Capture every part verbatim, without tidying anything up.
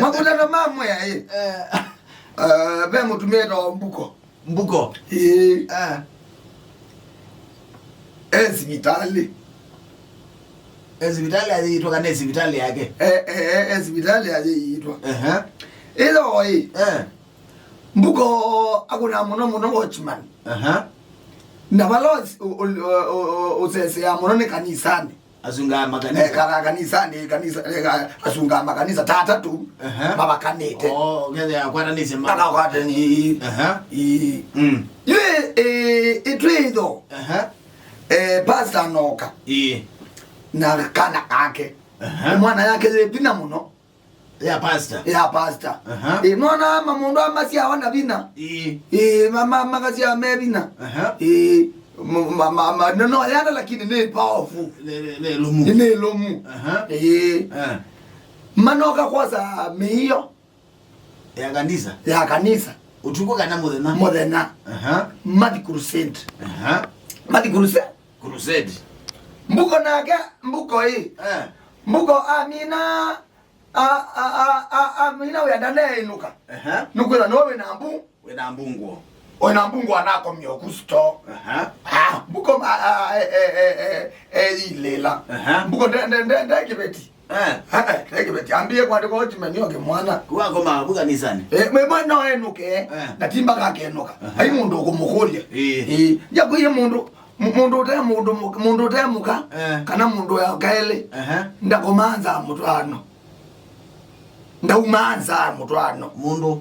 Makũlano ma mwĩa ĩ. Eh. Eh, ve mũtumĩa wĩtawa Mbuko. Mbuko. Ĩĩ. Eh. E sivitalĩ. E sivitalĩ ayĩitwa kana e sivitalĩ yake? E, e, e, e sivitalĩ ayĩitwa. Ehe. Ĩtho ĩ. Eh. Mbuko akũna mũno mũno watchman. Aha. Na vala ũs-, ũ-, ũ-, ũ-, ũ-, ũsesea mũno nĩ kanisanĩ. Asungaa makanisa. Eh, kana kanisanĩ, kanisa, eh, ka-, asungaa makanisa ta atatũ. Aha. Mavakanĩte. Oh, ũkethĩa akwatanĩsye ma- Kana ũkwatani. Aha. Ĩĩ. Mm. Yu, eh, ĩtwĩtho. Aha. Eh, pastor anoka. Ĩĩ. Na kana kake. Aha. Mwana yake yĩ vinya mũno. Ya pastor. Ya pastor. Aha. Ĩ, nona ama mũndũ amasyawa na vinya. Ĩĩ. Ĩ, ma-, ma-, makasyawa me vinya. Aha. Ĩ, ma-, ma-, ma-, ma-, no, no, yanda lakini nĩ powerful. Nĩ, nĩ, nĩ lũmu. Nĩ lũmu. Aha. Ĩ. Eh. Manoka kwosa mĩio. Ya kanisa. Ya kanisa. Ũtukũ kana mũthenya? Mũthenya. Aha. Mathi crusade. Aha. Mathi crusade. Crusade. Mbuko nake, Mbuko ĩ. Eh. Mbuko amina, a, a, a, a, amina wĩa ndaneenũka. Aha. Nũkwĩtha no wĩna mbu. Wĩna mbungũo. Wĩna mbungũo anakomia oku store. Aha. Ah, Mbuko, a, a, e, e, e, e, e, ilĩla. Aha. Mbuko nde, nde, nde, nde kĩveti. Eh. Eh, eh, nde kĩveti. Ambie kwandĩka ochimenio kĩmwana. Kuwa koma abu kanisani. Eh, mwe, mwe no enũke. Eh. Na timba kakenũka. Aha. Ai mũndũ ũkũmũkũlya. Ĩĩ. Ĩĩ. Njakwĩie mũndũ, mũ-, mũndũ ũte mũndũ mũka, mũndũ ũte mũka, eh, kana mũndũ ya kaelĩ. Aha. Ndakomanza mũtwano. Ndaumanza mũtwano. Mũndũ.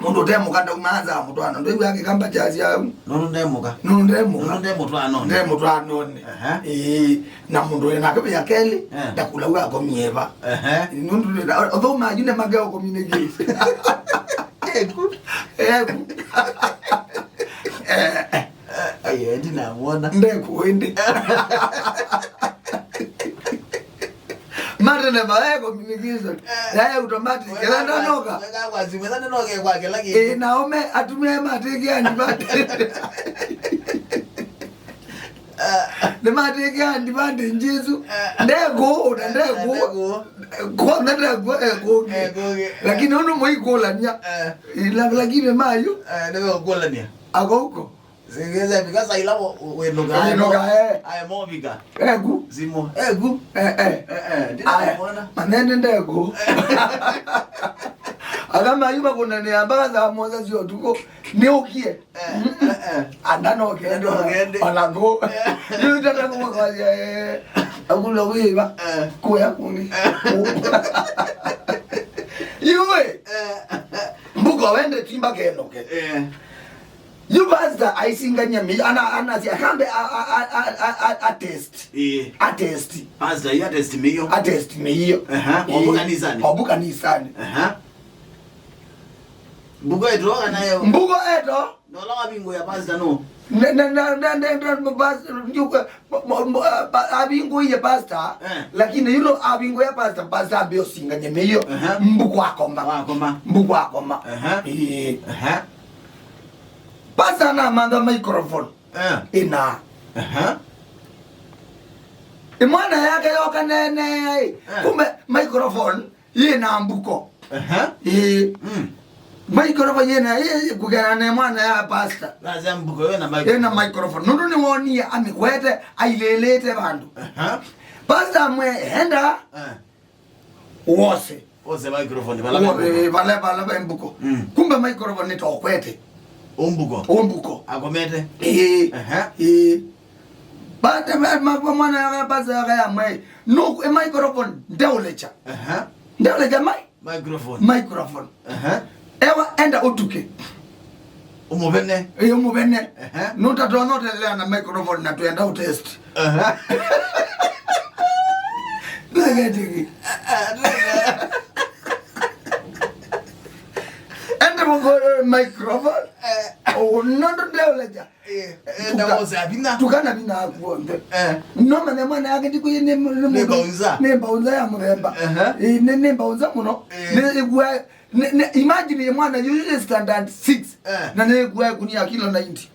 Mũndũ ũte mũka ndaumanza mũtwano. Ndũigua kĩkamba kyasya au? Nũndũ nde mũka. Nũndũ nde mũka. Nũndũ nde mũtwanonĩ. Nde mũtwanonĩ. Aha. Ĩĩ, na mũndũ wĩ nake ya kelĩ, eh, ndakula wa komieva. Aha. Nũndũ ũthoma yu ne mageo communicate. Eku. Eku. Eh, eh. Ayo, ndi na mwana. Ndeku indi. Matene mawe communication. Eh. Yae automatic. Weka ela ndanoka. Weka kwa simu, ela ndanoka kwa kila kitu. Eh, naome atumia mateke ani bate. Eh. Nĩ mateke ani bate Jesu. Eh. Ndego, na ndego. Ndego. Kwa ndego, eh, goge. Eh, goge. Lakini uno moikolania. Eh. Ila, lakini mayu. Eh, ndio kulania. Ako huko. Sikiliza, fika saa ila wo-, wenũka. Wenũka, eh. Aya, movika. Eku. Simo. Eku. Eh, eh. Eh, eh. Ndina mwana. Manene ndeku. Akama yuma kuna ni ambaga saa moja sio tuko. Nĩũkie. Eh, eh, eh. Andano kende. Andano kende. Ona go. Eh. Yule tata kwa kwa, eh. Akula wiva. Eh. Kuya kuni. Eh. Yuwe. Eh. Mbuko wende timba kenoke. Eh. Yu pastor aisingany'a mĩio, ana, anasya akambe a, a, a test. Ĩĩ. A test. Pastor, yu a test mĩio. A test mĩio. Aha, ĩĩ. Obu kanisani. Obu kanisani. Aha. Mbuko eto kana yo. Mbuko eto. Nola wabingo ya pastor no. Ne, ne, ne, ne, ne, ne, pastor, ndio kwa, mo, mo, mo, pa, abingo ya pastor, eh, lakini yulo abingo ya pastor, pastor ambio singany'a mĩio. Aha. Mbuko akoma. Akoma. Mbuko akoma. Aha. Ĩĩ. Aha. Pastor anamantha microphone. Eh. Ĩna. Aha. Ĩ mwana yake yoka nene, eh, kumbe microphone yĩna mbuko. Aha. Ĩĩ. Mm. Microphone yĩna, ĩ, kũkena ne mwana ya pastor. Lazima mbuko yĩna microphone. Yĩna microphone. Nũndũ nĩwonie amĩkwete, ailĩlĩte vandũ. Aha. Pastor amwe, enda. Eh. Wose. Wose microphone, vala ve mbuko. Vala, vala ve mbuko. Mm. Kumbe microphone nĩ tokwete. Umbuko. Umbuko. Akomete. Ĩĩ. Aha. Ĩĩ. Bate ma, ma, mwana ya basa ya ya mai. No, e microphone, ndaulecha. Aha. Ndaulecha mai. Microphone. Microphone. Aha. Ewa, enda ũtuke. Ũmũvene. Ĩ, ũmũvene. Ehe. Nũtatonya ũtelea na microphone na twenda ũtest. Ehe. Nĩgetĩkĩ. Ende mũkũrĩ microphone. Eh. Ũ, nũndũ ndeũleja. Eh, enda wose avinya. Tukana vinya waku w'onthe. Eh. No manya mwana yake ndiku nĩ, nĩ, nĩ bouncer. Nĩ bouncer ya mũthemba. Ehe. Ĩ, nĩ, nĩ bouncer mũno. Eh. Nĩ igua Nĩ, nĩ, imagine ye mwana yu nĩ standard six. Eh. Na nĩ gwa kunia kilo ninety.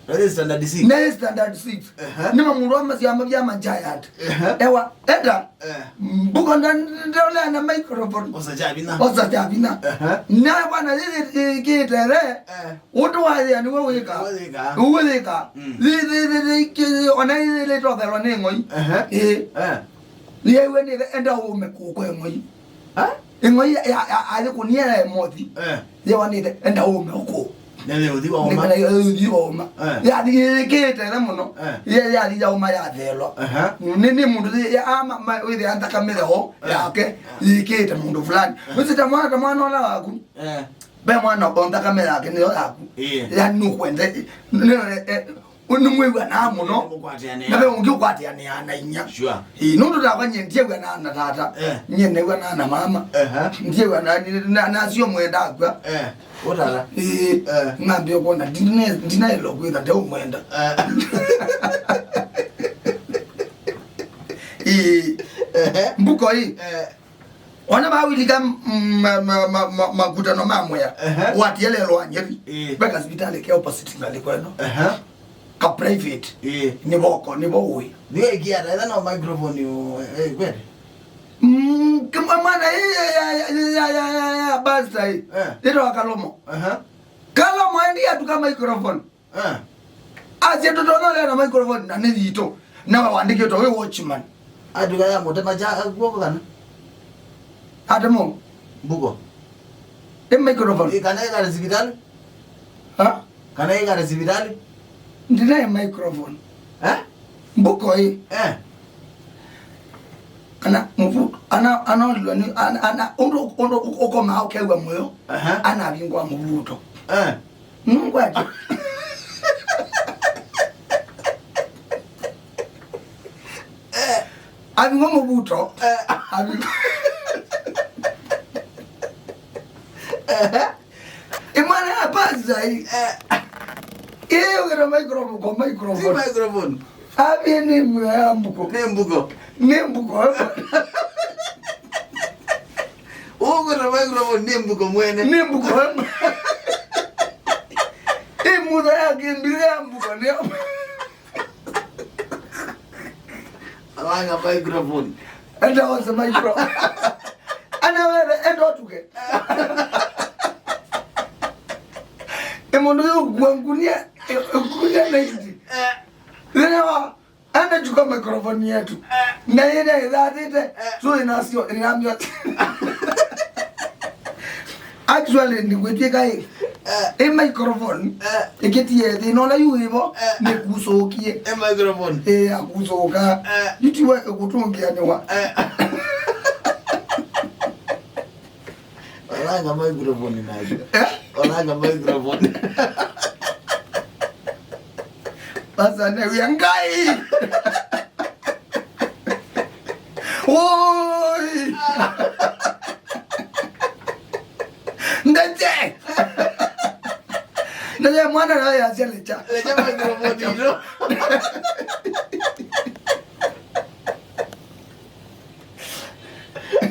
Nĩ standard six. Nĩ standard six. Ehe. Nĩ mamũndũ ama syama bya ma giant. Ehe. Ewa, enda. Eh. Mbuko nda-, nda-, ndolea na microphone. Osa cha vinya. Osa cha vinya. Ehe. Na bwana, yĩyĩkĩtere. Eh. Ũndũ wathĩa nĩwe wĩka. Nĩwe wĩka. Nĩwe wĩka. Mm. Yĩyĩkĩ-, ona yĩyĩtothelwa nĩ ng'oi. Ehe. Ĩ. Eh. Nĩyaiwe nĩ enda ũme kũkwe ng'oi. Ha? Ĩng'oi ya, ya, ya, athĩ kũnia ya emothi. Eh. Yewanĩte, enda ũme ũkũ. Nĩthĩ ũthi wa ũma. Nĩkana ũthi wa ũma. Eh. Yathi yĩkĩte mũno. Eh. Ye, yathi ya ũma yathelwa. Aha. Nĩ, nĩ mũndũ ya, ama, ma, wĩthĩa nthakame yao, eh, yake, eh, yĩkĩte mũndũ fulani. Eh. Wĩsĩ ta mwana, ta mwana ũla waku. Eh. Ve mwana o nthakame yake nĩyo yaku. Ĩĩ. Ya nũkwende. Nĩ, eh, eh, nĩmwĩw'anaa mũno. Nĩmũkwatĩanĩa. Na ve ũngĩ ũkwatĩanĩaa na inyia. Sure. Ĩĩ, nũndũ takwa nyie ndiew'anaa na tata. Eh. Nyie new'anaa na mama. Ehe. Ndiew'anaa, na, na, nasyo mwenda akw'a. Eh, ũtata. Ĩĩ, eh, ng'ambie kwona, ndine-, ndinaĩlwa kwĩtha ndeũmwenda. Eh. Ĩĩ. Ehe. Mbuko ĩ. Eh. Ona vawilika m-, ma-, ma-, ma-, ma-, makutano ma mwĩa, ehe, watielelwa Nyeri. Ĩĩ. Ve kasivitalĩ ke opposite ngalĩko ĩno. Ehe. Ka private. Ĩĩ. Nĩ voko, nĩ vo ũĩ. Nĩwĩkia ata, etha no microphone ũ-, eh, kwete? Mm, kama mwana, ĩ, ya, ya, pastor, ĩ. Eh. Ĩtawa Kalomo. Ehe. Kalomo endi atuka microphone. Eh. Asya tũtonolea na microphone na nĩ yitũ. Nawe wandĩkĩtwe wĩ watchman. Atuka ya mũtema kya, eh, kuoko kana? Atemo. Mbuko. Ĩ microphone. Ĩ, kana ĩkale sivitali? Ha? Kana ĩkale sivitali? Ndinaĩ microphone. Eh? Mbuko ĩ. Eh. Kana mũvu-, ana, ana, ana, ana, ũndũ, ũndũ ũkomaa ũkew'a mũyo. Aha. Ana avingwa mũvuto. Eh. Nũngwati. Eh. Avingwa mũvuto. Eh. Avingwa. Eh. Ĩ mwana ya pastor ĩ. Eh. Ĩ ũkĩta microphone kwa microphone. Si microphone. Avie nĩ mbuko ya mbuko. Nĩ mbuko. Nĩ mbuko. Ũkĩta microphone nĩ mbuko mwene. Nĩ mbuko. Ĩ mutha ya kĩmbire ya mbuko nĩ. Alanga microphone. Enda ose micro. Ana wewe, enda ũtuke. Ĩ mũndũ ũyũ ũkua ngunia, ĩ, ngunia na indi. Eh. Rĩrĩa wa, enda chuka microphone yetu. Eh. Na yĩrĩa ĩthatĩte, eh, so ĩnasyo, ĩnambia. Actually, nĩkwĩtĩka ĩ. Eh. Ĩ microphone, eh, ĩkĩtie thĩna ũla yu wĩvo, eh, nĩkusũkie. Ĩ microphone. Ĩ, akusũka. Eh. Yu tiwe ĩkũtũngĩanĩwa. Eh. Olanga microphone nayo. Eh? Olanga microphone. Basa newia Ngai. Oi. Ndete. Ndete mwana na ya selecha. Lecha microphone ino.